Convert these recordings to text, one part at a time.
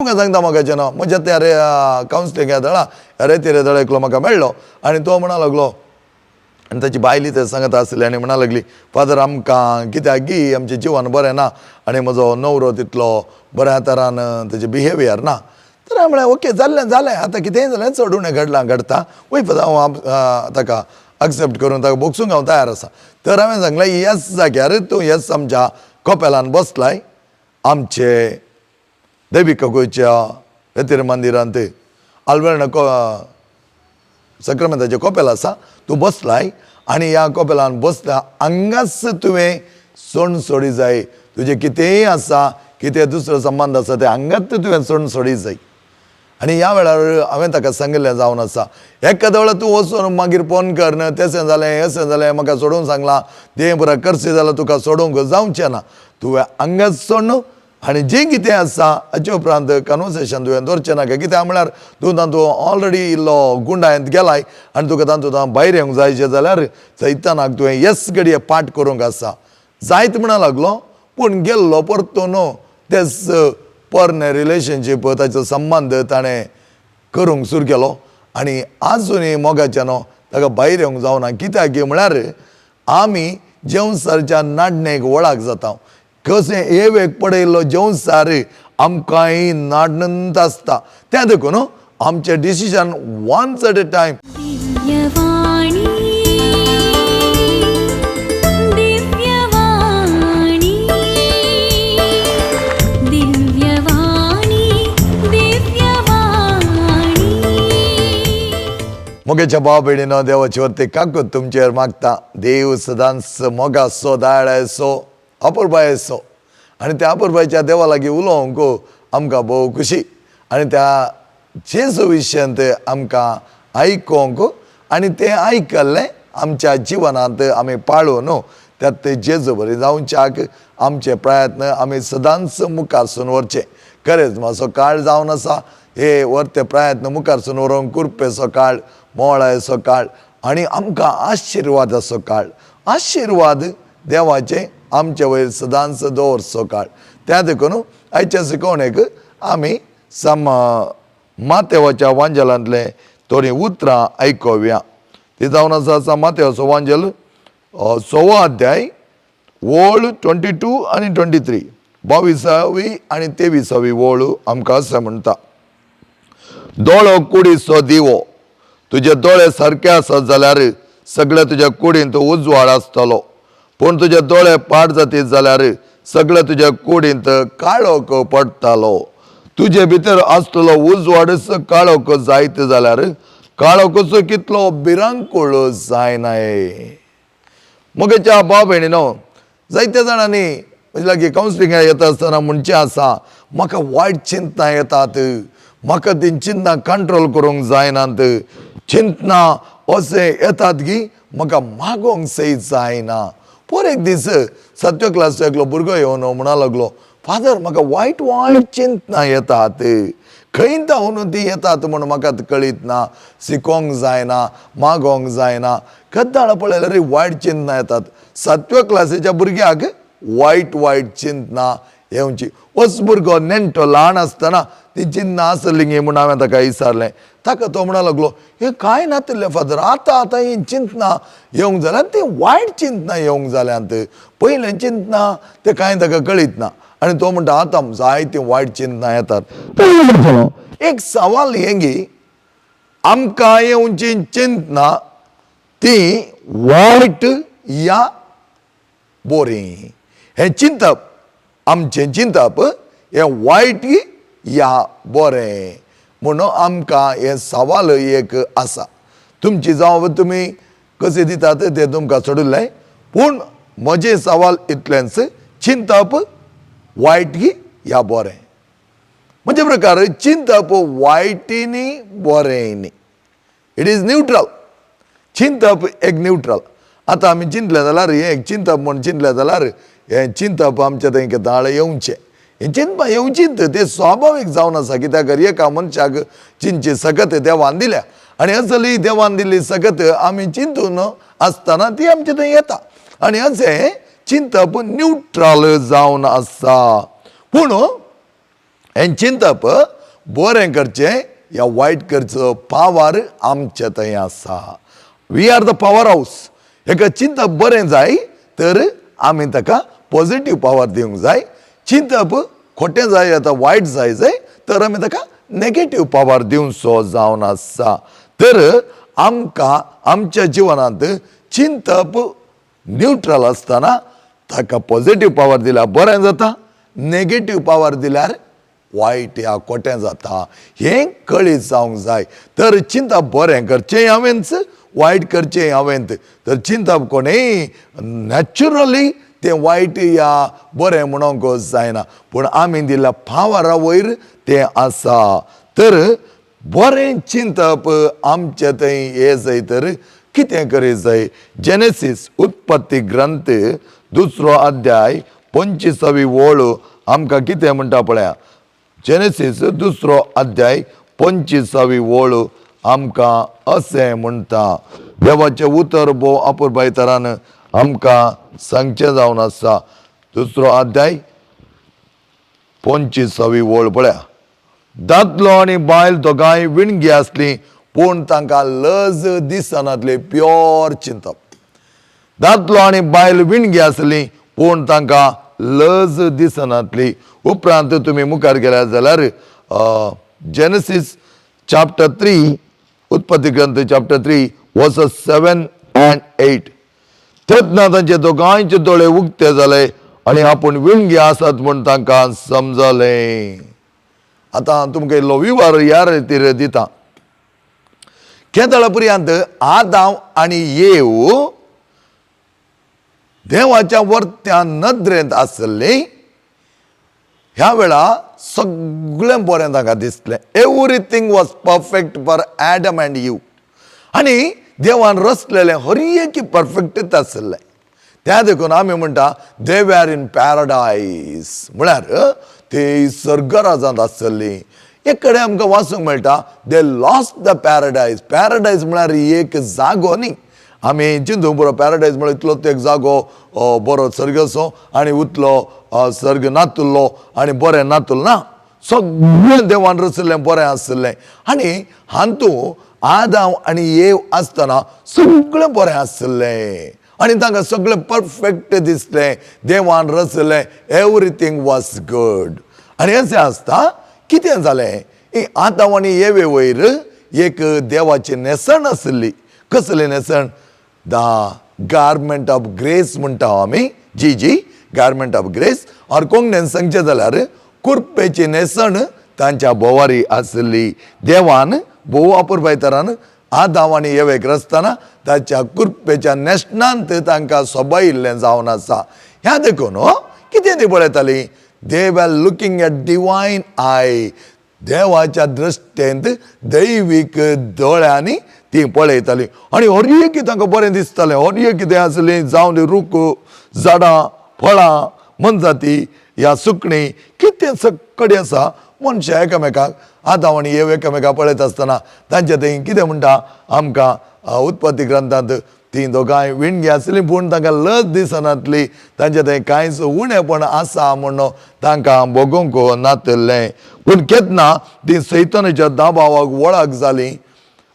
तुमकां सांगता म्हाका ना म्हज्या त्या रे कावन्सिलींग येताळा रेती रे दळ एकलो म्हाका मेळ्ळो आनी तो म्हणा लागलो आनी ताची बायली थंय सांगत आसली आनी म्हणा लागली, फादर आमकां कित्याक गी आमचें जिवन बरें ना आनी म्हजो न्हवरो तितलो बऱ्या तरान तेजें बिहेवियर ना. तर हांवें म्हळें ओके जाल्लें जालें, आतां कितेंय जालें चड उणें घडलां घडटा, वय फादर हांव ताका एक्सेप्ट करून ताका भोगसूंक हांव तयार आसा. तर हांवें सांगलें ह्याच जाग्यार तूं ह्याच आमच्या कोपेलान बसलाय आमचे देवी गोंयच्या वेतीर मंदिरांत आल्वेर्ण सक्रामेंताचें कोपेल आसा, तूं बसलाय आनी ह्या कोपेलान बसला हांगाच तुवें सोण सोडी जाय, तुजें कितेंय आसा कितें दुसरो संबंद आसा तें हांगाच तुवें सोण सोडी जाय. आनी ह्या वेळार हांवें ताका सांगिल्लें जावन आसा एखाद्या वेळार तूं वचून मागीर फोन कर न्हय तेसें जालें अशें जालें म्हाका सोडूंक सांगलां तें पुरा करचें जाल्यार तुका सोडूंक जावचें ना, तुवें हांगाच सोड आनी जें कितें आसा हाचे उपरांत कन्वर्सेशन तुवें दवरचें नाका. कित्याक म्हळ्यार तूं तातूंत ऑलरेडी इल्लो गुंडायेंत गेलाय आनी तुका तातूंत भायर येवंक जाय जाल्यार सैतानाक तुवें येस घडये पाठ करूंक आसा जायत म्हणा लागलो. पूण गेल्लो परतून तेच पोरणे रिलेशनशीप ताचो संबंद ताणें करूंक सुरू केलो आनी आजुनूय मोगाच्यान ताका भायर येवंक जावना. कित्याक म्हळ्यार आमी जेवसारच्या नाडणेक वळख जाता, कशें एवेक पडयल्लो जेवसार आमकांय नाडणंत आसता, तें देखून आमचें decision once at a time. Divyavani Divyavani Divyavani Divyavani. मोगेच्या भाव भयणीनो देवाची वरती काकूत तुमचेर मागता. देव सदांच मोगाचो दयाळाचो अपुरबायेचो आनी त्या अपुरबायेच्या देवा लागीं उलोवंक आमकां भोव खुशी आनी त्या जेजू विशयांत आमकां आयकोंक आनी तें आयकल्लें आमच्या जिवनांत आमी पाळून त्यात जेजू बरी जावच्याक आमचे प्रयत्न आमी सदांच मुखारसून व्हरचे. खरेंच मातसो काळ जावन आसा हे व्हरते प्रयत्न मुखारसून व्हरूंक कुरपेचो काळ, मोळायचो काळ आनी आमकां आशिर्वादाचो काळ, आशिर्वाद देवाचे आमचे वयर सदांच दवरचो काळ. त्या देखून आयच्या शिकवणेक आमी सम मातेवाच्या वांजेलांतले थोडीं उतरां आयकुया. ती जावन आसा मातेवाचो वांजेल 6वो अध्याय वळ 22 आनी 23, 22वी आनी 23वी वळ आमकां अशें म्हणटा, दोळो कुडीचो दिवो, तुजे दोळे सारके आसत जाल्यार सगळे तुज्या कुडींत उजवाड आसतलो, पूण तुजे दोळे पाड जातीत जाल्यार सगळे तुज्या कुडींत काळोख पडटालो. तुजे भितर आसतलो उजवाडच काळोख जायत जाल्यार काळोखचो कितलो भिरांकूळ जायनाय. म्हगेच्या भाव भयणीनो जायत्या जाणांनी म्हजे लागीं कावन्सिलिंगाक येता आसतना म्हणचें आसा म्हाका वायट चिंतनां येतात, म्हाका तीं चिंतनां कंट्रोल करूंक जायनात, चिंतनां अशें येतात की म्हाका मागोंक सयत जायना. पोर एक दीस सातव्या क्लास एकलो भुरगो येवन म्हणा लागलो, फादर म्हाका वायट वायट चिंतनां येतात, खंय धांवन ती येतात म्हूण म्हाका कळीत ना, शिकोंक जायना, मागोंक जायना, कद्दाळ पळयल्यार वायट चिंतनां येतात. सातव्या क्लासीच्या भुरग्याक वायट वायट चिंतनां येवची. होच भुरगो नेणटो ल्हान आसतना ती चिंतनां आसली गे म्हूण हांवें ताका विचारलें. ताका तो म्हणा लागलो हें कांय नातिल्लें फादर, आतां आतां हीं चिंतनां येवंक जाल्यात तीं वायट चिंतनां येवंक जाल्यांत, पयलें चिंतनां तें कांय ताका कळीत ना. आनी तो म्हणटा आतां जायतीं वायट चिंतनां येतात. एक सवाल हें गी आमकां येवची चिंतनां ती वायट या बोरी, हें चिंतप आमचें चिंतप हें वायट या बरें म्हणून आमकां हें सवाल एक आसा. तुमची जावं तुमी कशें दितात तें तुमकां सोडिल्लें, पूण म्हजें सवाल इतलेंच, चिंतप वायट या बरें. म्हणजे प्रकार चिंतप वायटी न्ही बरें न्ही, it is neutral. चिंतप एक न्यूट्रल. आतां आमी चिंतलें जाल्यार हें एक चिंतप म्हूण चिंतलें जाल्यार हें चिंतप आमच्या थंय दाळ येवचें, हें चिंतपा येवचीत तें स्वाभावीक जावन आसा. कित्याक एका मनशाक चिंतची सकत देवान दिल्या आनी असली देवान दिल्ली सकत आमी चिंतून आसतना ती आमचे थंय येता आनी अशें चिंतप न्यूट्रल जावन आसा. पूण हें चिंतप बरें करचें या वायट करचो पावर आमचे थंय आसा. We are the power house. हेका चिंतप बरें जाय तर आमी ताका पॉजिटीव पावर दिवंक जाय. चिंतप खोटें जाय आतां वायट जाय जाय तर आमी ताका नेगेटीव पावर दिवचो जावन आसा. तर आमकां आमच्या जिवनांत चिंतप न्युट्रल आसतना ताका पॉजिटीव पावर दिल्यार बरें जाता, नेगेटीव पावर दिल्यार वायट या खोटें जाता, हें कळीत जावंक जाय. तर चिंतप बरें करचें हांवेंच, वायट करचें हांवेंच. तर चिंतप कोणेय नॅचरली तें वायट या बरें म्हणूंक जायना, पूण आमी दिल्ल्या पावरा वयर तें आसा. तर बरें चिंतप आमचे थंय हें जाय तर कितें करीत जाय. जेनेसीस उत्पत्ती ग्रंथ दुसरो अध्याय 25वी वळ आमकां कितें म्हणटा पळया. जेनेसीस दुसरो अध्याय 25वी वळ आमकां अशें म्हणटा. देवाचें उतर भोव अपुरबाय तरान आमकां सांगचें जावन आसा. दुसरो अध्याय 25वी वळ पळया. दादलो आनी बायल दोगांय विणगी आसली, पूण तांकां लज दिसनातली. प्योर चिंतप. दादलो आनी बायल विणगी आसली, पूण तांकां लज दिसनातली. उपरांत तुमी मुखार गेल्यार जाल्यार जेनेसीस चॅप्टर 3, उत्पत्ती ग्रंथ चॅप्टर 3 वर्स 7 and 8. तेन्ना तांचे दोगांयचे दोळे उक्ते जाले आनी आपूण विणगे आसात म्हूण तांकां समजलें. आतां तुमकां इल्लो विवर ह्या रितीर दिता. केदळा पर्यंत आदाव आनी येव देवाच्या वर्त्या नदरेंत आसली, ह्या वेळा सगळें बरें तांकां दिसलें. Everything was perfect for Adam and Eve. आनी देवान रचलेलें हर एक परफेक्टच आसलें. त्या देखून आमी म्हणटा they were in paradise, म्हळ्यार ते सर्गराजांत आसली. एक कडेन आमकां वाचूंक मेळटा they lost the paradise. Paradise म्हळ्यार एक जागो न्ही, आमी चिंतूंक पुरो पॅराडायज म्हळ्यार इतलोच एक जागो बरो सर्ग असो आनी उतलो सर्ग नातुल्लो आनी बरें नातुल्लो ना, सगळें देवान रचलें बरें आसलें. आनी हातूं आदाव आनी येव आसतना सगळें बरें आसलें आनी तांकां सगळें परफेक्ट दिसलें. देवान रचलें, everything was good. आनी अशें आसता कितें जालें, आदाव आनी येवे वयर एक देवाची न्हेसण आसली. कसली न्हेसण? The garment of grace म्हणटा आमी, जी जी गार्मेंट ऑफ ग्रेस. ऑर कोंकणीन सांगचें जाल्यार कुर्पेची न्हेसण तांच्या भोवारी आसली. देवान भोव अपुरबाय तरान आदाव आनी येवेक रचतना ताच्या कुर्पेच्या न्हेसणांत तांकां सोबायिल्लें जावन आसा. ह्या देखून कितें ती पळयताली, they were looking at divine eye. देवाच्या दृश्टेंत दैवीक दोळ्यांनी ती पळयताली आनी हर एक तांकां बरें दिसतालें. हर एक कितें आसलें, जावं रूख, झाडां, फळां, मोनजाती ह्या सुकणीं, कितें सगळे आसा. मनशां एकामेकाक आदाव आनी येव एकामेकाक पळयत आसतना तांचे थंय कितें म्हणटा आमकां उत्पत्ती ग्रंथांत, ती दोगांय विणगी आसली पूण तांकां लज दिसनातली. तांचे थंय कांयच उणेपण आसा म्हूण तांकां भोगूंक नातिल्लें. पूण केन्ना ती सैतानाच्या दबावाक वळख जाली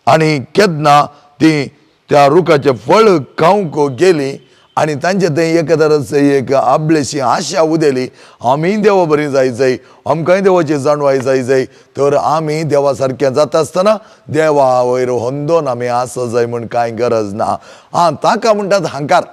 आनी केन्ना ती त्या रुखाचें फळ खावंक गेली आनी तांचे थंय एक तरांच एक आपलेशी आशा उदेली, आमी देवा बरी जाय जाय, आमकांय देवाची जाणवाय जाय जाय, तर आमी देवा सारकें जाता आसतना देवा वयर होंदोन आमी आसा जाय म्हूण कांय गरज ना. आं, ताका म्हणटात हंकार.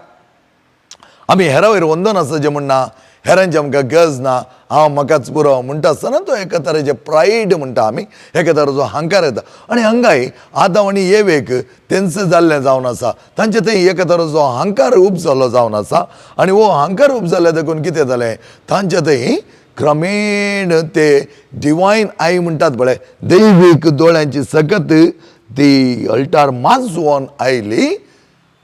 आमी हेरा वयर वंदन आसा जें म्हणना, हेरांची आमकां गरज ना, हांव म्हाकाच पुरो म्हणटा आसतना तो एका तरेचे प्रायड म्हणटा आमी, एका तरेचो हंकार येता. आनी हांगाय आदाव आनी येवेक तेंच जाल्लें जावन आसा. तांचे थंय एका तरेचो हंकार उपजलो जावन आसा आनी हो हंकार उपजल्ले देखून कितें जालें, तांचे थंय क्रमेण ते डिवायन I म्हणटात पळय, दैवीक दोळ्यांची सकत ती अल्टार माजोवन आयली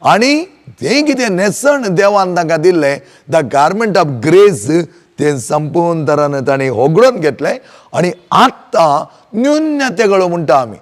आनी तें कितें न्हेसण देवान तांकां दिल्लें, the garment of grace, तें संपूर्ण तरान तांणी होगडून घेतलें. आनी आतां न्यून्यतेगळो म्हणटा आमी,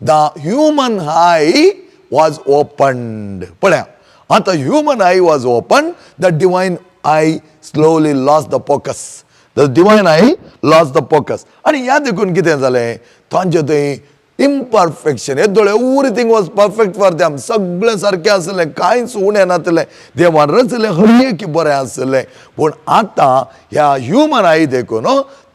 the human eye was opened. पळया आतां human eye was open, the divine eye slowly lost the focus. The divine eye lost the focus. आनी ह्या देखून कितें जालें, तांचे थंय इम्परफेक्शन. हे दोळे everything was perfect for them, सगळें सारकें आसलें, कांयच उणें नासलें, देवान रचलें हर एक बरें आसलें. पूण आतां ह्या ह्युमन I देखून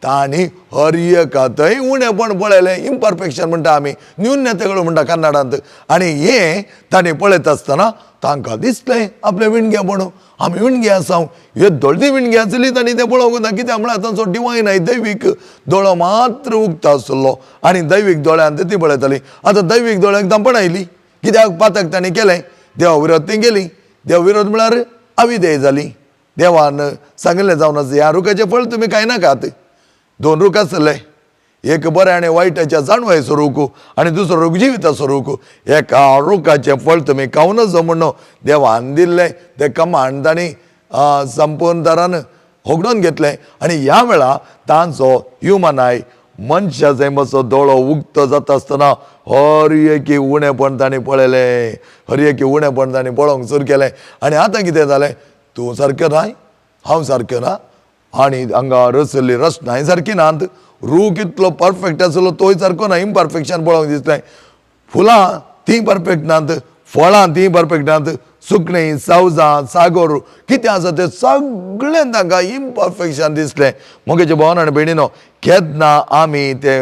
तांणी हर एका थंय उणेपण पळयलें. इम्परफेक्शन म्हणटा आमी, न्यून्यतेगळ म्हणटा कन्नडांत. आनी हें तांणी पळयता आसतना तांकां दिसलें आपलें विणगेपण, आमी विणगे आसा. हे दोळे विणगे आसली तांणी तें पळोवंक ना. कित्याक म्हळ्यार तांचो डिवायन I, दैवीक दोळो मात्र उगता आसलो आनी दैवीक दोळ्यान ती पळयताली. आतां दैवीक दोळ्यांक तांपण आयली, कित्याक पातक तांणी केलें, देवा विरोध ती गेली. देवा विरोध म्हळ्यार अविधेय जाली. देवान सांगिल्लें जावन आसा, ह्या रुखाचें फळ तुमी खाय नाकात. दोन रूख आसले, एक बरें आनी वायटाच्या जाणवायचो रूख आनी दुसरो रूख जिविताचो रूख. एका रुखाचें फळ तुमी खावं नजो म्हणून देवान दिल्लें तें कमांड तांणी संपूर्ण तरान होगडून घेतलें. आनी ह्या वेळार तांचो ह्युमन I, मनशा सैमाचो दोळो उक्तो जाता आसतना हर एकी उणेपण तांणी पळयलें, हर एकी उणेपण तांणी पळोवंक सुरू केलें. आनी आतां कितें जालें, तूं सारकें न्हय, हांव सारकें ना, आनी हांगा रचल्ली रचनाय सारकी नात. रूख इतलो परफेक्ट आसलो तोय सारको ना, इम्परफेक्शन पळोवंक दिसलें. फुलां तीं परफेक्ट नात, फळां तीं परफेक्ट नात, सुकणीं, सावजां, सागोर कितें आसा तें सगळें तांकां इम्परफेक्शन दिसलें. म्हगेचे भोवन आनी भयणीनो, केन्ना आमी ते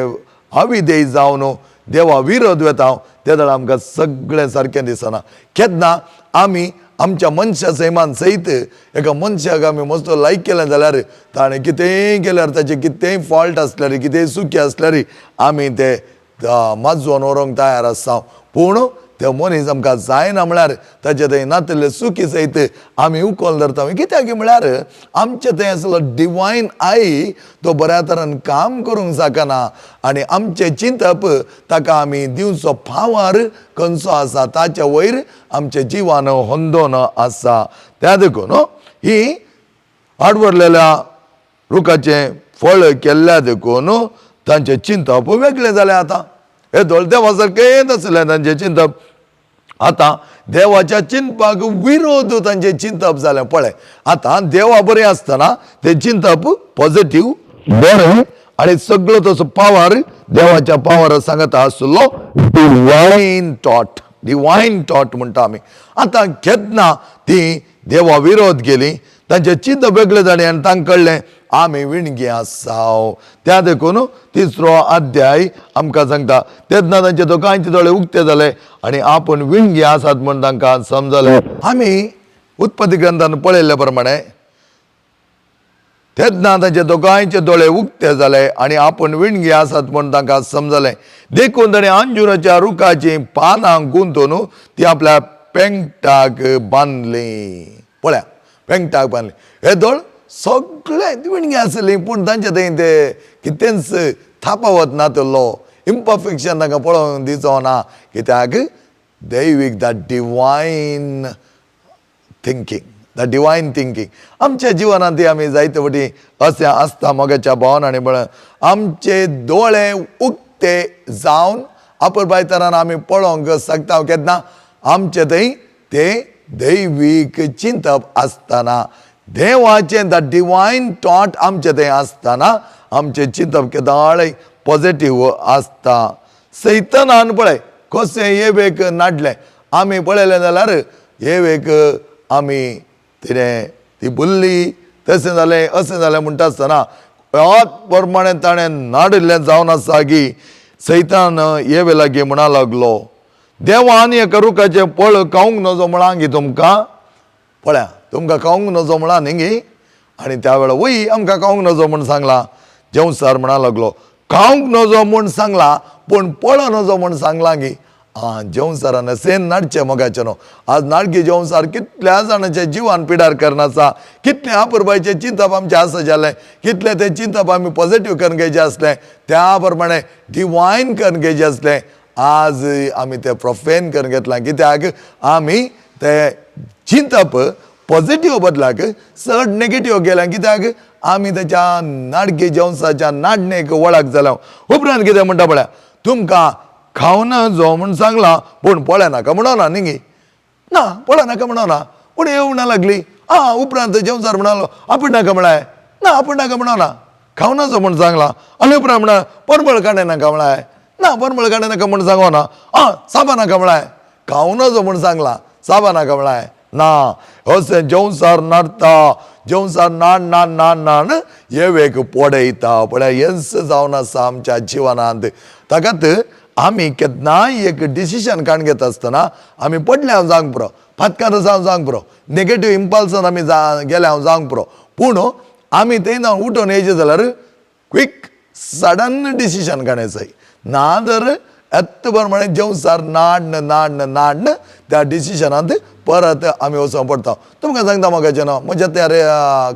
अविधेय जावन देवा विरोध वेता तेदळा आमकां सगळें सारकें दिसना. केन्ना आमी आमच्या मनशा सैमान सयत एका मनशाक आमी मस्तो लायक केलें जाल्यार, ताणें कितेंय केल्यार, ताचें कितेंय फॉल्ट आसल्यार, कितेंय चुकी आसल्यार आमी ते माजोवन व्हरूंक तयार आसता. पूण ते मनीस आमकां जायना म्हळ्यार ताचे थंय नातिल्ले चुकी सयत आमी उखल धरता. कित्याक म्हळ्यार आमचे थंय आसलो डिवायन I तो बऱ्या तरान काम करूंक शकना आनी आमचें चिंतप ताका आमी दिवचो पावर खंयचो आसा ताच्या वयर आमचें जिवान होंदोन आसा. त्या देखून ही आडवरलेल्या रुखाचें फळ केल्ल्या देखून तांचें चिंतप वेगळें जालें. आतां हे दोळ देवा सारकें आसलें तांचें चिंतप, आतां देवाच्या चिंतपाक विरोध तांचें चिंतप जालें. पळय, आतां देवा बरें आसतना तें चिंतप पॉझिटीव बरें आनी सगळो तसो पावर देवाच्या पावर सांगता आसलो, डिवायन टॉट, डिवायन टॉट म्हणटा आमी. आतां केन्ना ती देवा विरोध गेली, तांचें चिंतप वेगळें जालें आनी तांकां कळ्ळें आमी विणगी आसाव. त्या देखून तिसरो अध्याय आमकां सांगता, तेन्ना तांचे दोगांयचे दोळे उक्ते जाले आनी आपूण विणगी आसात म्हूण तांकां समजलें. आमी उत्पत्ती ग्रंथान पळयल्ले प्रमाणे, तेन्ना तांचे दोगांयचे दोळे उक्ते जाले आनी आपूण विणगी आसात म्हूण तांकां समजलें. देखून ताणें अंजुराच्या रुखाचीं पानां गुंतून ती आपल्या पेंगटाक बांदली. पळया, पेंगटाक बांदली. हे दोळ सगळे विणगी आसली, पूण तांचे थंय ते कितेंच थापावत नातलो, इम्परफेक्शन तांकां पळोवंक दिसो ना. कित्याक दैवीक the divine thinking, the divine thinking. आमच्या जिवनांत आमी जायते फावटी अशें आसता मोगाच्या भावन आनी म्हळ्यार आमचे दोळे उक्ते जावन अपुरबायतरान आमी पळोवंक शकता केन्ना आमचे थंय ते दैवीक चिंतप आसतना, देवाचें the divine टॉट आमचे थंय आसतना आमचें चिंतप केदाळय पॉझिटीव आसता. सैतनान पळय कशें एवेक नाडलें. आमी पळयलें जाल्यार एवेक आमी तिणें ती बुल्ली, तशें जालें, अशें जालें म्हणटा आसतना ह्याच प्रमाणे ताणें नाडिल्लें जावन आसा की सैतान एवे लागीं म्हणा लागलो, देवान एका रुखाचें फळ खावंक नजो म्हळां गी तुमकां? पळया, तुमकां खावंक नजो म्हळां न्ही गी? आनी त्या वेळार वय आमकां खावंक नजो म्हूण सांगलां. जेवसार म्हणा लागलो, खावंक नजो म्हूण सांगलां, पूण पळ नजो म्हूण सांगलां गी? आं, जेवसारान सेन नाडचें मोगाचें न्हू. आज नाडगी जेवसार कितल्या जाणांचे जिवान पिडार करना आसा. कितलें अपुरबायचें चिंतप आमचें आसा जालें, कितलें तें चिंतप आमी पॉझिटीव करून घेवचें आसलें, त्या प्रमाणे डिवायन करून घेवचें आसलें. आज आमी तें प्रोफेन करून घेतलां. कित्याक आमी तें चिंतप पॉझिटीव बदलाक चड नेगेटीव गेल्या. कित्याक आमी तेच्या नाडगे जेवसाच्या नाडणेक वळख जाल्या. उपरांत कितें म्हणटा पळया, तुमकां खावना जो म्हूण सांगलां, पूण पळय नाका म्हणो ना न्ही? ना, पळय नाका म्हणो ना. पूण येवना लागली. आं, उपरांत जेवसार म्हणालो, आपूण नाका म्हळ्यार ना, आपूण नाका म्हणो ना. खावं नजो म्हूण सांगलां. आनी उपरांत म्हणा परमळ काडे नाका म्हळ्यार ना, परमळ काडे नाका म्हूण सांगो ना. आं, साबा नाका म्हळ्यार खावं नजो म्हूण सांगलां, साबा नाका म्हळ्यार ना. अशें जेवसार नाडटा, जेवसार नाड नाड नाड नाड येवेक पडयता. पळय, हेंच जावन आसा आमच्या जिवनांत. ताकात आमी केन्नाय एक डिसिजन काडून घेता आसतना आमी पडले हांव जावंक पुरो, फातकार जावं जावंक पुरो, नेगेटीव इम्पल्सान आमी जा गेले हांव जावंक पुरो, पूण आमी थंय जावन उठोन येयचें जाल्यार क्वीक सडन डिसिजन काडूंक जाय. ना तर येत प्रमाणे जेवसार नाड्न नाड्न नाड्न त्या डिसिजनांत परत आमी वचोंक पडटा. तुमकां सांगता म्हाका न्हू, म्हज्या त्या रे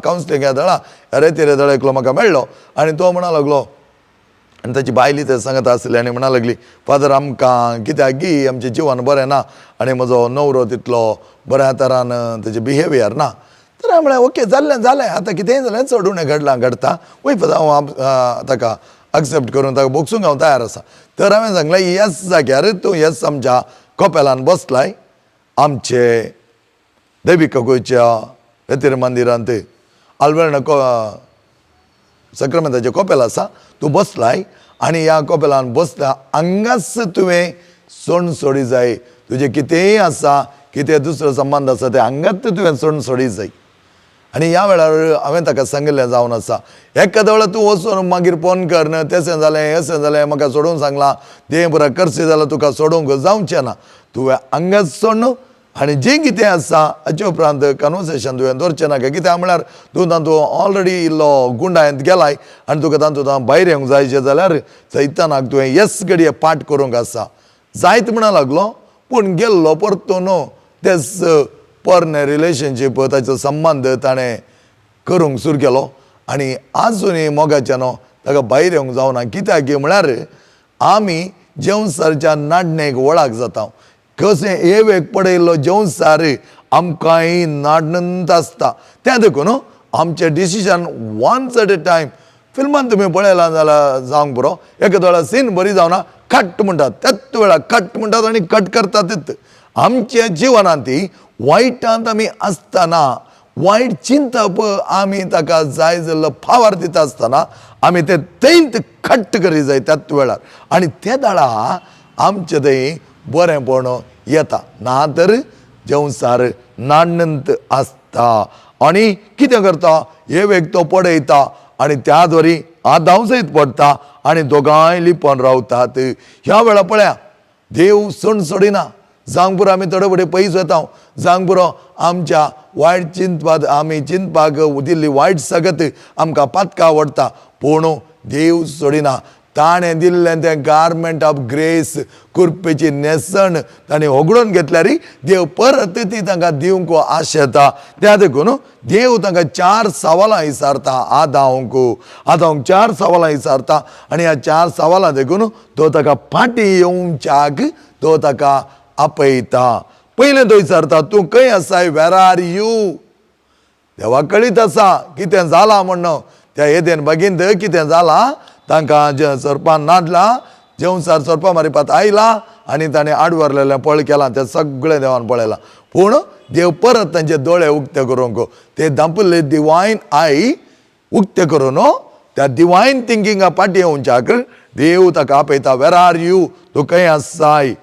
कावन्सिलिंग येताळा रेती रे एकलो म्हाका मेळ्ळो आनी तो म्हणा लागलो, आनी ताची बायली ते सांगत आसली आनी म्हणा लागली, फादर आमकां कित्याक गी आमचें जिवन बरें ना आनी म्हजो न्हवरो तितलो बऱ्या तरान तेजें बिहेवियर ना. तर हांवें म्हळें, ओके, जाल्लें जालें, आतां कितेंय जालें, चड उणें घडलां घडटा वय फादर, हांव ताका एक्सेप्ट करून ताका भोगसूंक हांव तयार आसा. तर हांवें सांगलें, ह्याच जाग्यार तूं ह्याच आमच्या कोपेलान बसलाय, आमचे देवी गोंयच्या वेतीर मंदिरांत आल्वेर्ण को सक्रामेंताचें कोपेल आसा, तूं बसलाय आनी ह्या कोपेलान बसला हांगाच तुवें सोण सोडी जाय. तुजें कितेंय आसा, कितें दुसरो संबंद आसा, तें हांगाच तुवें सोण सोडी जाय. आनी ह्या वेळार हांवें ताका सांगिल्लें जावन आसा, एखाद्या वेळार तूं वचून मागीर फोन कर न्हय, तेशें जालें अशें जालें, म्हाका सोडूंक सांगलां, तें पुरा करचें जाल्यार तुका सोडूंक जावचें ना. तुवें हांगाच सोड आनी जें कितें आसा हाचे उपरांत कन्वर्सेशन तुवें दवरचें नाका. कित्याक म्हळ्यार तूं तातूंत ऑलरेडी इल्लो गुंडायेंत गेलाय आनी तुका तातूंत भायर येवंक जायचें जाल्यार सैतानाक तुवें येस घडये पाठ करूंक आसा जायत म्हणा लागलो. पूण गेल्लो परतून तेच पोरणे रिलेशनशीप, ताचो संबंद ताणें करूंक सुरू केलो आनी आजुनूय मोगाच्यान ताका भायर येवंक जावना. कित्याक म्हळ्यार आमी जेवसारच्या नाडणेक वळख जाता. कशें एवेक पडयल्लो जेवसार आमकांय नाडनंत आसता. तें देखून आमचें decision once at a time. फिल्मान तुमी पळयलां जाल्यार जावंक पुरो, एका वेळार सीन बरी जावना, कट म्हणटात, त्याच वेळार कट म्हणटात आनी कट करतात. आमच्या जिवनांत ती वायटांत आमी आसतना, वायट चिंतप आमी ताका जाय जाल्लो पावर दिता आसतना आमी ते थंयत कट करी जाय त्याच वेळार आनी ते दाळा आमचे थंय बरेंपण येता. ना तर जेवसार नानंत आसता आनी कितें करता, हे तो पडयता आनी त्या द्वारी आदांव सयत पडटा आनी दोगांय लिपोन रावतात. ह्या वेळार पळया, देव सण सोडिना. जावंक पुरो आमी थोडे फुडें पयस वता, जावंक पुरो आमच्या वायट चिंतपाक, आमी चिंतपाक दिल्ली वायट सगत आमकां पातकां आवडटा, पूण देव सोडिना. ताणें दिल्लें तें गार्मेंट ऑफ ग्रेस, कुर्पेची न्हेसण ताणें होगडून घेतल्यार देव परत ती तांकां दिवंक आशेता. त्या देखून देव तांकां चार सवालां विचारता. आदावंक आदावंक चार सवालां विचारता आनी ह्या चार सवालां देखून तो ताका फाटीं येवच्याक तो ताका आपयता. पयलें तो विचारता, तूं खंय आसाय? Where are you? देवा कळीत आसा कितें जालां म्हण. त्या येदेन बागींत कितें जालां, तांकां जे सोरपान नाडला, जेवसार सोरपा मारिपात आयला आनी ताणें आडवरलेलें पळ केलां, तें सगळें देवान पळयलां. पूण देव परत तांचे दोळे उक्ते करूंक, ते धांपिल्ले डिवायन I उक्ते करून त्या डिवायन थिंकिंगा फाटीं येवच्याक देव ताका आपयता. Where are you? तूं खंय आसाय?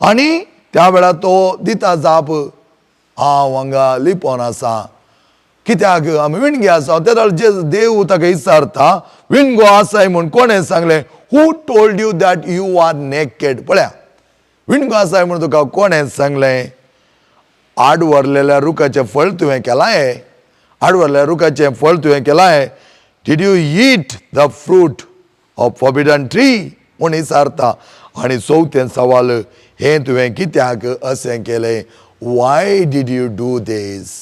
आनी त्या वेळार तो दिता जाप, हांव हांगा लिपोन आसा, कित्याक आमी विणगे आसा. ते जे देव ताका विचारता, विणगो आसाय म्हूण कोणें सांगलें? Who told you that you are naked? पळया, विणगो आसाय म्हूण तुका कोणें सांगलें? आडवरलेल्या रुखाचें फळ तुवें केलां? आडवरलेल्या रुखाचें फळ तुवें केलां? Did you eat the fruit of forbidden tree? म्हूण विचारता. आनी चवथें सवाल, हें तुवें कित्याक अशें केलें? Why did you do this?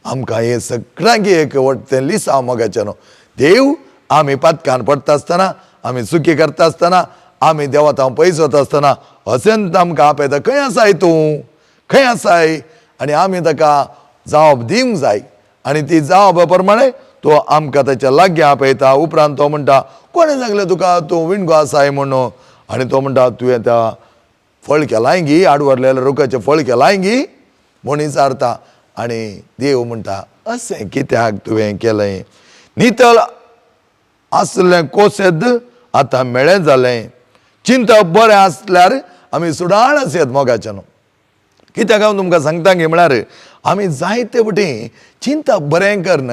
आमकां हें सगळ्यांक एक वट्टें लिसांव मोगाचें न्हू. देव आमी पातकान पडटा आसतना, आमी चुकी करता आसतना, आमी देवात हांव पयस वता आसतना अशेंच आमकां आपयता, खंय आसाय तूं, खंय आसाय? आनी आमी ताका जाप दिवंक जाय आनी ती जाप प्रमाणे तो आमकां ताच्या लागीं आपयता. उपरांत तो म्हणटा, कोणें सांगलें तुका तूं विणगो आसाय म्हणून? आनी तो म्हणटा, तुवें त्या फळ केलाय गी, आडवरलेल्या रुखाचें फळ केलाय गी म्हूण विचारता. आनी देव म्हणटा, अशें कित्याक तुवें केलें? नितळ आसलें कोसेद आतां मेळें जालें. चिंतप बरें आसल्यार आमी सुडाळ आसयत मोगाच्यान. कित्याक हांव तुमकां सांगता गे म्हळ्यार आमी जायते फावटी चिंतप बरें करून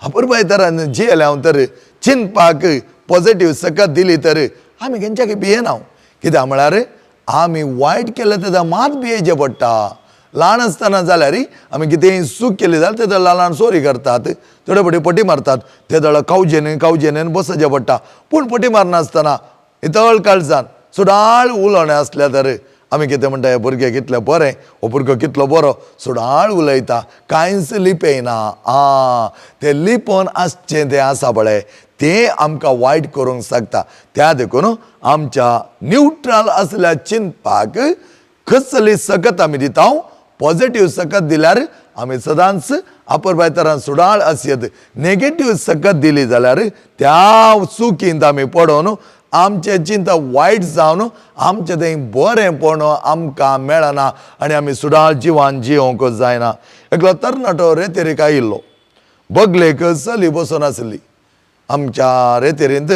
अपुरबाय तरान जियेले हांव तर चिंतपाक पॉजिटीव सकत दिली तर आमी खंयच्याकय भियेना. कित्याक म्हळ्यार आमी वायट केलें तेन्ना मात भियेचें पडटा. ल्हान आसतना जाल्यार आमी कितेंय चूक केली जाल्यार ते ल्हान ल्हान सोरी करतात, थोडे फावटी पटी मारतात, ते दळ कावजेन कावजेन बसचें पडटा. पूण पटी मारनासतना नितळ काळजान सुडाळ उलोवणें आसलें तर आमी कितें म्हणटा, हे भुरगे कितलें बरें, हो भुरगो कितलो बरो, सुडाळ उलयता, कांयच लिपयना. आं, तें लिपोवन आसचें तें आसा पळय तें आमकां वायट करूंक शकता. त्या देखून आमच्या न्युट्रल आसल्या चिंतपाक कसली सकत आमी दिता, पॉजिटीव सकत दिल्यार आमी सदांच अपुरबाय तरान सुडाळ आसयत. नेगेटीव सकत दिली जाल्यार त्या चुकींत आमी पडोन आमचें चिंतप वायट जावन आमचें तें बरेंपण आमकां मेळना आनी आमी सुडाळ जिवान जियोंक जायना. एकलो तरणाटो रेतेरीक आयिल्लो, बगलेक चली बसून आसली. आमच्या रेतेरींत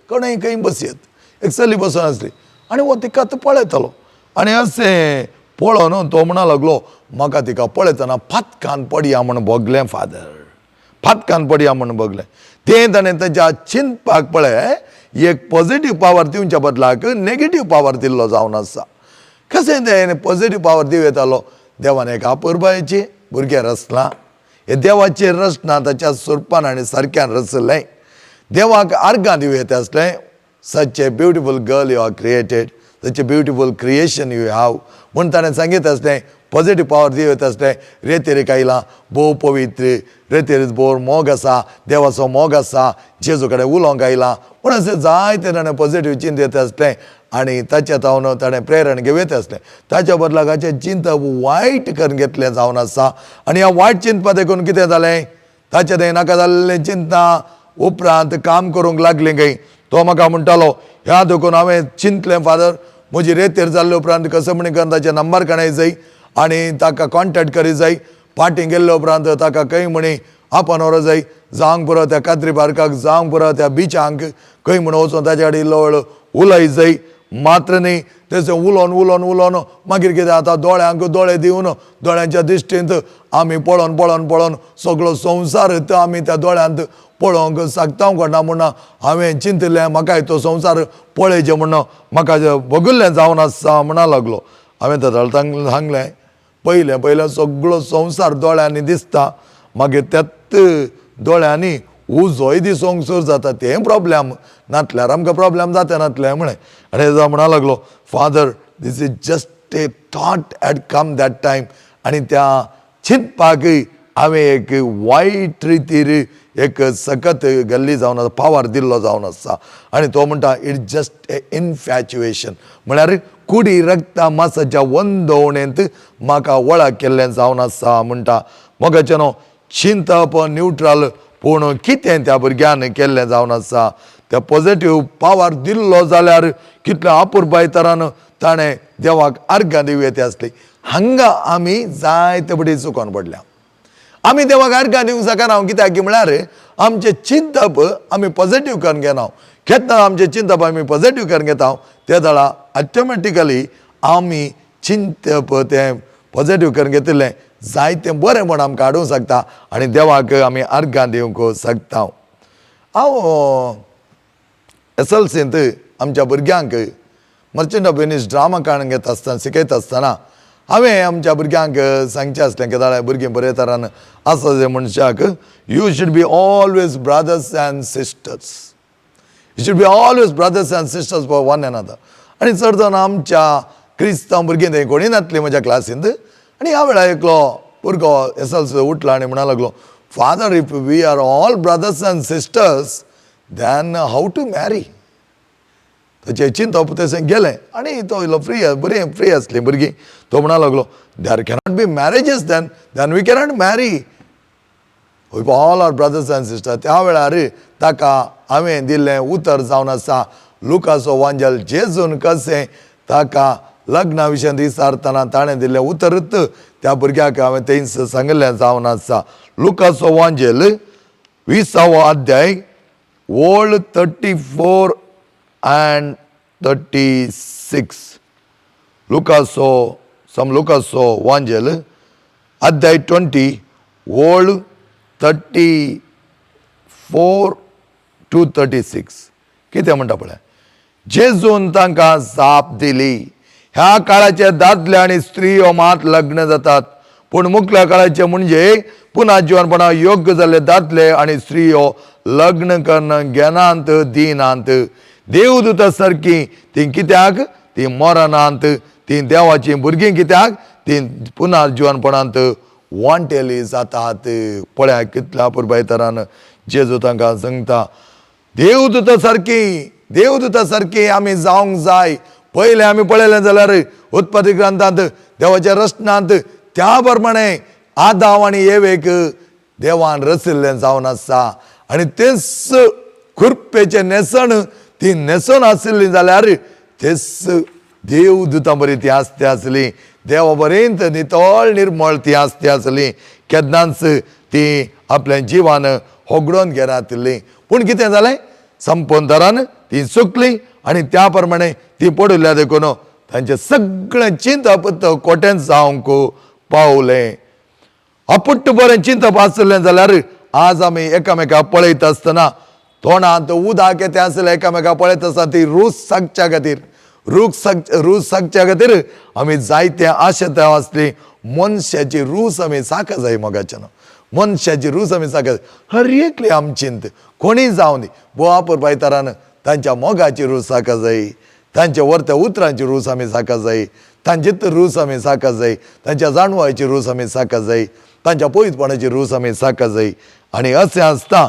कोणूय खंय बसयत, एक चली बसून आसली आनी हो तिका आतां पळयतालो आनी अशें पळोवन तो म्हणा लागलो, म्हाका तिका पळयतना फातकान पडया म्हूण भोगलें फादर, फातकान पडया म्हूण भोगलें. तें ताणें ताच्या चिंतपाक पळय एक पॉजिटीव पावर दिवच्या बदलाक नेगेटीव पावर दिल्लो जावन आसा. कशें तें पॉजिटीव पावर दिवं येतालो? देवान एक अपुरबायेचें भुरगें रचलां, हे देवाचें रचना ताच्या स्वरुपान आनी सारक्यान रचलें. देवाक आर्गां दिवं येता आसलें, such a beautiful girl you are created, such a beautiful creation you have म्हूण ताणें सांगीत आसलें. पॉजिटीव पावर दिवं येता आसलें. रेतेरीक आयलां भोव पवित्र, रेतेरीत भोव मोग आसा, देवाचो मोग आसा, जेजू कडेन उलोवंक आयलां म्हूण अशें जायतें ताणें पॉजिटीव चिंत येता आसलें आनी ताच्या तावन ताणें प्रेरण घेवं येता आसलें. ताच्या बदलाक हाचें चिंतप वायट करून घेतलें जावन आसा आनी ह्या वायट चिंतपा देखून कितें जालें, ताचें तें नाका जाल्लें चिंतना उपरांत काम करूंक लागलें खंय. तो म्हाका म्हणटालो, ह्या देखून हांवें चिंतलें फादर, म्हजी रेतेर जाल्ले उपरांत कसो म्हणी करून ताचे नंबर काडूंक जाय आनी ताका कॉन्टेक्ट करी जाय. पाटी गेल्ले उपरांत ताका खंय म्हणी आपण व्हरो जाय, जावंक पुरो त्या कात्री पार्काक, जावंक पुरो त्या बिचांक, खंय म्हण वचोन ताच्या कडेन इल्लो वेळ उलय जाय. मात्र न्ही, तेचें उलोवन उलोवन उलोवन मागीर कितें जाता, दोळ्यांक दोळे दिवन दोळ्यांच्या दिश्टींत आमी पळोवन पळोवन पळोवन सगळो संवसार आमी त्या दोळ्यांत पळोवंक शकता कोणा म्हूण हांवें चिंतिल्लें, म्हाकाय तो संवसार पळयचें म्हूण म्हाका भोगिल्लें जावन आसा म्हणा लागलो. हांवें ताका सांगलें, पयलें पयलें सगळो संवसार दोळ्यांनी दिसता, मागीर त्याच दोळ्यांनी उजोय दिसोंक सुरू जाता, तें प्रॉब्लेम नातल्यार आमकां प्रॉब्लेम जाता नातलें म्हळें. आनी तो म्हणा लागलो, father, this is just a thought had come that time आनी त्या चिंतपाकय हांवें एक वायट रितीर एक सकत गल्ली जावन आसा, पावर दिल्लो जावन आसा. आनी तो म्हणटा, it just a इनफॅच्युएशन, म्हळ्यार कुडी रक्ता मासाच्या वंदवणेंत म्हाका वळख केल्लें जावन आसा म्हणटा. मोगाचें न्हू चिंतप न्युट्रल, पूण कितें त्या भुरग्यान केल्लें जावन आसा, त्या पॉजिटीव पावर दिल्लो जाल्यार कितल्या अपुरबाय तरान ताणें देवाक आर्गां दिवं येता आसली. हांगा आमी जायते फावटी चुकोन पडल्या. आमी देवाक आर्गां दिवंक शकना, कित्याक म्हळ्यार आमचें चिंतप आमी पॉजिटीव करून घेना. केन्ना आमचें चिंतप आमी पॉजिटीव करून घेता ते वेळा ऑटोमॅटिकली आमी चिंतप तें पॉजिटीव करून घेतिल्लें जायतें बरें म्हण आमकां हाडूंक शकता आनी देवाक आमी आर्गां दिवंक शकता. हांव एसएलसींत आमच्या भुरग्यांक मर्चंट ऑफ वेनीस ड्रामा काडून घेता आसतना, शिकयता आसतना हांवें आमच्या भुरग्यांक सांगचें आसलें, कित्याक भुरगीं बरे तरान आसा जे मनशाक, you should be always brothers and sisters, you should be always brothers and sisters for one another. आनी चड जावन आमच्या क्रिस्तांव भुरगीं थंय कोणी नासलीं म्हज्या क्लासींत. आनी ह्या वेळार एकलो भुरगो एसएलसी उठलो आनी म्हणा लागलो, father, if we are all brothers and sisters, then how to marry? ताचें चिंतप तशें गेलें आनी तो इल्लो फ्री, बरी फ्री आसलीं भुरगीं. तो म्हणा लागलो, there cannot be marriages, then we cannot marry if all are brothers and sister. त्या वेळार ताका हांवें दिल्लें उतर जावन आसा, लुकाचो वांजेल, जेजून कशें ताका लग्ना विशयांत विचारतना ताणें दिल्लें उतरूच त्या भुरग्याक हांवें तेंच सांगिल्लें जावन आसा. लुकाचो वांजेल 20वो अध्याय ओळ 34 and 36. लुकासो सम लुकासो वांजेल अध्याय 20 ओळ 34 to 36. कितें म्हणटा पळय. जेजून तांकां जाप दिली, ह्या काळाचे दादले आनी स्त्रियो मात लग्न जातात, पूण मुखल्या काळाचे म्हणजे पुन्हा जिवनपणा योग्य जाल्ले दादले आनी स्त्रियो लग्न कन्न घेनात दिनात. देवदूता सारकी ती कित्याक ती मरणांत, ती देवाची भुरगीं कित्याक ती पुन्हा जिवनपणांत वांटेली जातात. पळया कितल्या अपुरबाय तरान जेजू तांकां सांगता, देवदूता सारकी, देवदूता सारकी आमी जावंक जाय. पयलें आमी पळयलें जाल्यार उत्पत्ती ग्रंथांत देवाच्या रचनांत त्या प्रमाणे आदाव आनी एवेक देवान रचिल्लें जावन आसा आनी तेच खुरपेचें न्हेसण ती न्हेसण आशिल्ली जाल्यार तेच देवदूतां बरी ती आसती आसली, देवा बरेंत नितळ निर्मळ ती आसती आसली. केन्नाच ती आपल्या जिवान होगडोवन घेनातिल्ली. पूण कितें जालें? संपंदरान ती चुकली आनी त्या प्रमाणे ती पडिल्ल्या देखून तांचें सगळें चिंतप कोटेंत जावंक पावलें. अपुट्ट बरें चिंतप आसलें जाल्यार आज आमी एकामेका पळयत आसतना तोंडांत उदक येतें आसलें. एकामेका पळयत आसतना ती रूच सागच्या खातीर, रूख साग रूच सागच्या खातीर आमी जायते आशेता आसली. मनशाची रूच आमी साका जाय मोगाच्यान, मनशाची रूच आमी साका जाय. हर एकली आमचींत कोणीय जावं दी, बोवा पुरबायतारान तांच्या मोगाची रूच साका जाय, तांच्या वर्त्या उतरांची रूच आमी साका जाय, तांचीच रूच आमी साका जाय, तांच्या जाणवायची रूच आमी साका जाय, तांच्या पयसपणाची रूच आमी साका जाय. आनी अशें आसता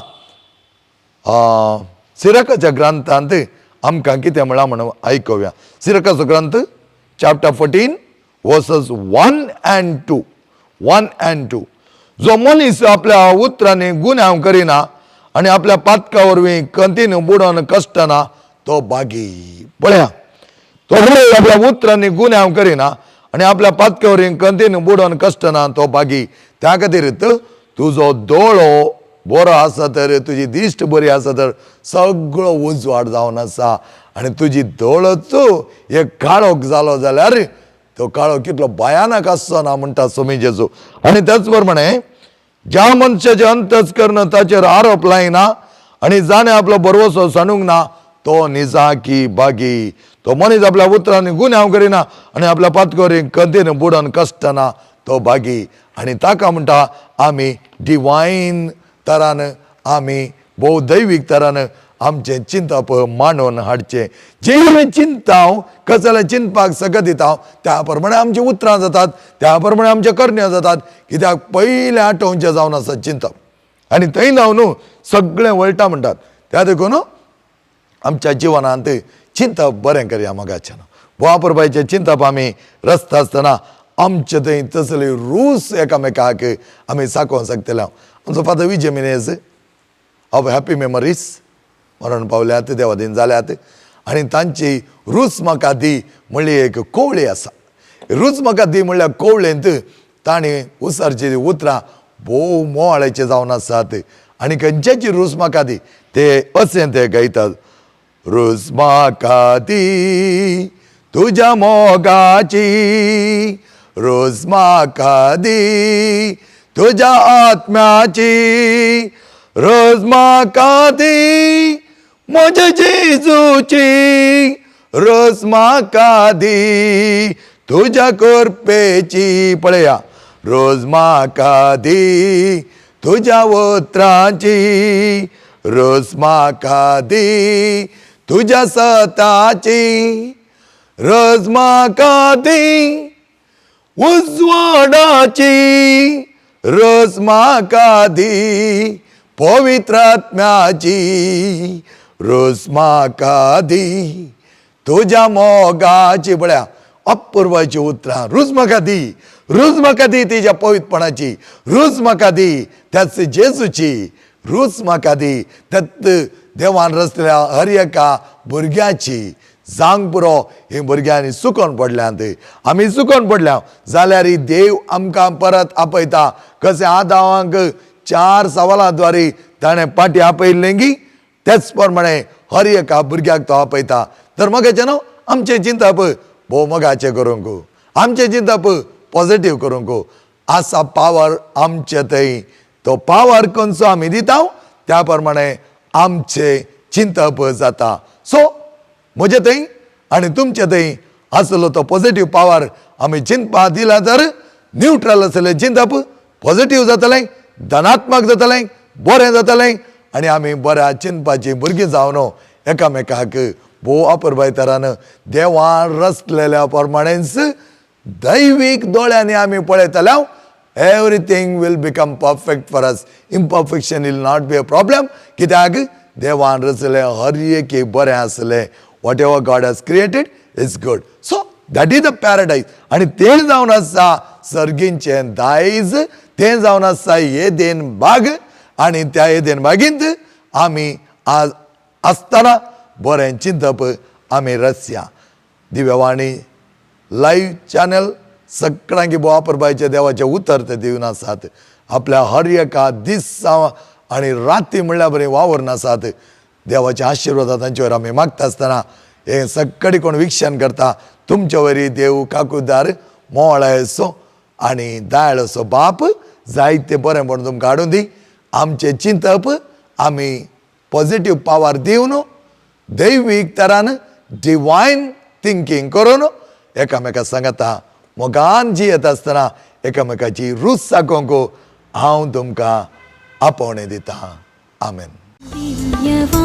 सिरकाच्या ग्रंथांत आमकां कितें म्हळां म्हणून आयकुया. सिरकाचो ग्रंथ chapter 14 verses 1 and 2, 1 and 2. जो मनीस आपल्या उतरांनी गुन्यांव करिना आनी आपल्या पातका वरवीं कंतीन बुडोवन कश्टना तो बागी. पळया, तो आपल्या उतरांनी गुन्यांव करिना आनी आपल्या पातका वरवीं कंतीन बुडोवन कश्टना तो बागी. त्या खातीर तुजो दोळो बरो आसा तर, तुजी दिश्ट बरी आसा तर सगळो उजवाड जावन आसा आनी तुजी दोळोच एक काळोख जालो जाल्यार तो काळोख कितलो भयानक आसचो ना म्हणटा सोमी जेजू. आनी त्याच प्रमाणे ज्या मनशाचें अंतस कर्ण ताचेर आरोप लायना आनी जाणें आपलो भरवसो सांडूंक ना तो निजाकी बागी. तो मनीस आपल्या उतरांनी गुन्यांव करिना आनी आपल्या पातकोरी कंतीन बुडोन कश्टना तो बागी. आनी ताका म्हणटा आमी डिवायन तरान, आमी भोव दैवीक तरान आमचें चिंतप मांडून हाडचें. जें चिंतता हांव, कसलें चिंतपाक सकत दिता हांव, त्या प्रमाणे आमचीं उतरां जातात, त्या प्रमाणे आमच्यो करण्यो जातात. कित्याक पयलें आठोवचें जावन आसा चिंतप आनी थंय जावन न्हू सगळें वळटा म्हणटात. त्या देखून आमच्या जिवनांत चिंतप बरें करया मोगाच्यान. बोवा चिंतप आमी रस्ता आसतना आमचे थंय तसली रूस एकामेकाक आमी साकोवंक शकतले. आमचो father Vijay Menezes of happy memories मरण पावल्यात, देवादीन जाल्यात आनी तांची रूच म्हाका दी म्हणली एक कोवळी आसा. रूच म्हाका दी म्हणल्यार कोवळेंत तांणी उसरची उतरां भोव मोवाळाचे जावन आसात आनी खंयच्याची रूच म्हाका दी ते अशें ते गायतात. रूच म्हाका दी तुज्या मोगाची, रूच म्हाका दी तुज्या आत्म्याची, रोज म्हाका दी म्हज्या जेजूची, रोज म्हाका दी तुज्या कृपेची. पळया, रोज म्हाका दी तुज्या उतरांची, रोज म्हाका दी तुज्या सताची, रोज म्हाका दी उजवाडाची, रोज म्हाका दी पवित्रात्म्याची, रोज म्हाका दी तुज्या मोगाची. पळया अपुर्वाची उतरां. रूज म्हाका दी, रूज म्हाका दी तिज्या पवित्रपणाची, रूज म्हाका दी त्याच जेजूची, रूच म्हाका दी त्यात देवान रचल्या हर एका भुरग्याची. जावंक पुरो ही भुरग्यांनी चुकोन पडल्यांत, आमी चुकोन पडल्या जाल्यार देव आमकां परत आपयता. कशें आदावांक चार सवालां द्वारे ताणें पाटी आपयल्लें की तेच प्रमाणे हर एका भुरग्याक तो आपयता. तर मोगाचें न्हू, आमचें चिंतप भोव मोगाचें करूंक, आमचें चिंतप पॉजिटीव करूंक. आसा पावर आमचे थंय, तो पावर खंयचो आमी दिता त्या प्रमाणे आमचें चिंतप जाता. सो म्हजे थंय आनी तुमचे थंय आसलो तो पॉजिटीव पावर आमी चिंतपा दिला तर न्युट्रल आसलें चिंतप पॉजिटीव जातलें, धनात्मक जातलें, बरें जातलें आनी आमी बऱ्या चिंतपाचीं भुरगीं जावन एकामेकाक भोव अपुरबाय तरान देवान रचलेल्या प्रमाणेच दैवीक दोळ्यांनी आमी पळयतले, everything will become perfect for us. Imperfection will not be a problem, कित्याक देवान रचलें हर एक बरें आसलें. Whatever God has created is good. So that is the paradise. आनी तें जावन आसा सर्गींचें दायज, तें जावन आसा येदेन बाग. आनी त्या येदेन बागींत आमी आज आसतना बरें चिंतप आमी रचया. दिव्यवाणी लायव्ह चॅनल सगळ्यांक भोव अपुरबायेचें देवाचें उतर ते दिवन आसात. आपल्या हर एका दीस आनी राती म्हणल्यार बरें वावरून आसात. देवाचे आशिर्वाद तांचेर आमी मागता आसतना हें सगळी कोण विक्षण करता तुमचे वरी देव काकुदार मोळायसो आनी दयाळसो बाप जायते बरें म्हणून तुमकां हाडून दी. आमचें चिंतप आमी पॉजिटीव पावर दिवन दैवीक तरान डिवायन थिंकींग करून एकामेका सांगता मोगान जियेत आसतना एकामेकाची रूच दाखोवंक हांव तुमकां आपोवणें दितां. आमेन. दिव्यवाणी.